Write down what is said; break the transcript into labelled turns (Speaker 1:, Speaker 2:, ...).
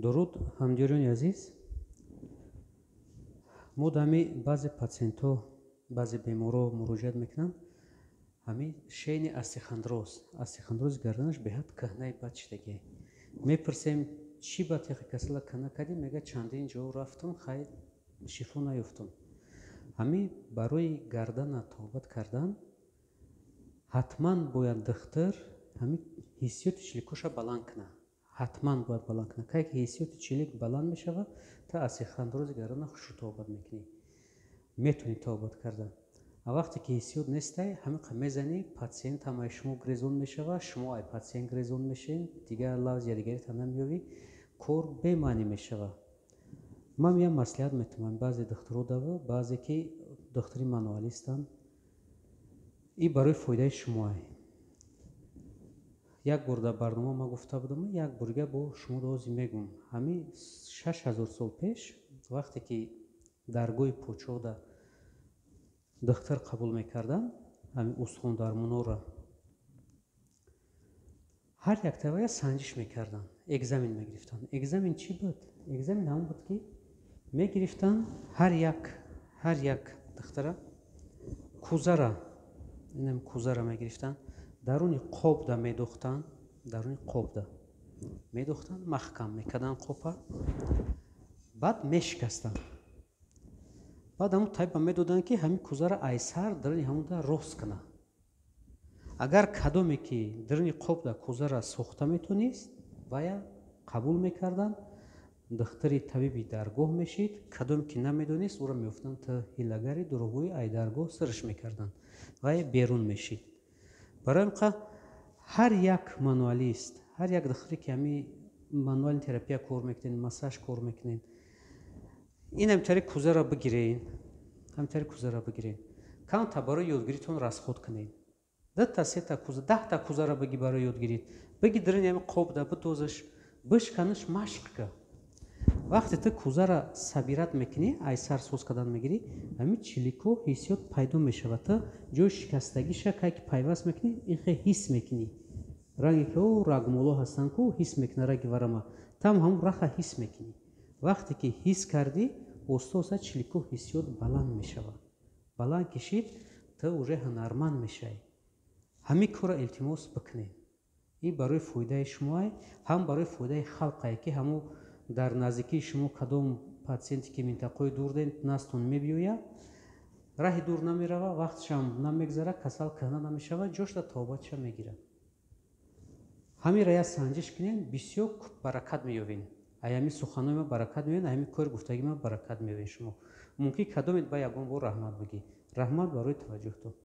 Speaker 1: Дуруд, ҳамдиёрони азиз. Мо дами баъзе патсиентҳо, баъзе беморҳо муроҷиат мекунанд. Ҳамин шейный остеохондроз, остеохондрози гарданаш беҳад кӯҳнаи бад шидагӣ. Мепурсем, чӣ ба техи касала кӯҳна кардӣ? Мега, чандин ҷо рафтум, хайр, шифо наёфтум. Ҳамин барои гардана табобат кардан ҳатман бояд духтур ҳамин ҳиссиёти чиликоша баланд кунад. Ҳатман бояд баланд кунад. Кай ки ҳиссиёти чилик баланд мешавад, та остеохондрози гардана хушрӯ табобат мекунӣ, метавонӣ табобат кардан. А вақте ки ҳиссиёт нестай, ҳамин мезанӣ, патсиент ҳам ай шумо грезон мешавад, шумо ай патсиент грезон мешавед, дигар лафзи якдигарита намеёвӣ, кор бемаънӣ мешавад. Ман як маслиҳат метавонам баъзе духтуро дава, баъзе ки духтури мануалистанд, и барои фоидаи шумоа. Як бор дар барнома ман гуфта будам, як борига бо шумо дози мегӯм. Ҳамин 6000 сол пеш, вақте ки даргоҳи подшоҳда духтур қабул мекарданд, ҳамин устухондармонҳоро ҳар яктавая санҷиш мекарданд, экзамен мегирифтанд. Экзамен чӣ буд? Экзамен ҳамон буд, ки мегирифтанд ҳар як духтара, кузара, инам кузара мегирифтанд, даруни қобда медохтанд, даруни қобда медохтанд, маҳкам мекарданд қопа, баъд мешикастанд. Баъд ҳамун табиба медоданд, ки ҳамин кузара айсар даруни ҳамунда рост кунад. Агар кадоме ки даруни қобда кузара сохта метонист, вая қабул мекарданд, духтари табиби даргоҳ мешид. Кадоме ки намедонист, ӯро меёфтанд, ту ҳилагари, дурӯғгӯи, ай даргоҳ сирш мекарданд, вай берун мешид. Барои ҳамин ҳар як мануалист, ҳар як духтуре ки ҳамин мануальный терапия кор мекунед, массаж кор мекунед, ин ҳамтари кузара бигирен, ҳамтари кузара бигирен, камта барои ёдгиритон расход кунед. Дута, сета куза, 10-та кузара биги, барои ёдгирит биги, дарини ҳами қобда бидозаш, бишканаш, машқ ка. Вақте ту кузара собирать мекунӣ, ай сар соз кардан мегирӣ, ҳамин чилико ҳиссиёт пайдо мешавад. Ту ҷои шикастагиша кай ки пайваст мекунӣ, ин хе ҳис мекунӣ, ранге ки о рагмоло ҳастанд ку, ҳис мекуна раги варама, там ҳамун раха ҳис мекунӣ. Вақте ки ҳис кардӣ, оста оста чилико ҳиссиёт баланд мешавад. Баланд кишид, ту уже ҳунарманд мешавӣ. Ҳамин корро илтимос бикунед. Ин барои фоидаи шумоай, ҳам барои фоидаи халқае, ки ҳамун дар наздикии шумо кадом патсиенте ки минтақаи дур настон мебиёяд, раҳи дур намерава, вақтшам намегзара, касал кӯҳна намешавад, ҷошта табобатша мегирад. Ҳаминро як санҷиш кунед, бисёр баракат меёбед. Ай ҳамин суханои ма баракат меёбед, ай ҳамин кори гуфтагии ма баракат меёбед. Шумо мумкин кадомед ба ягон бор раҳмат бигӣ. Раҳмат барои таваҷҷӯҳтон.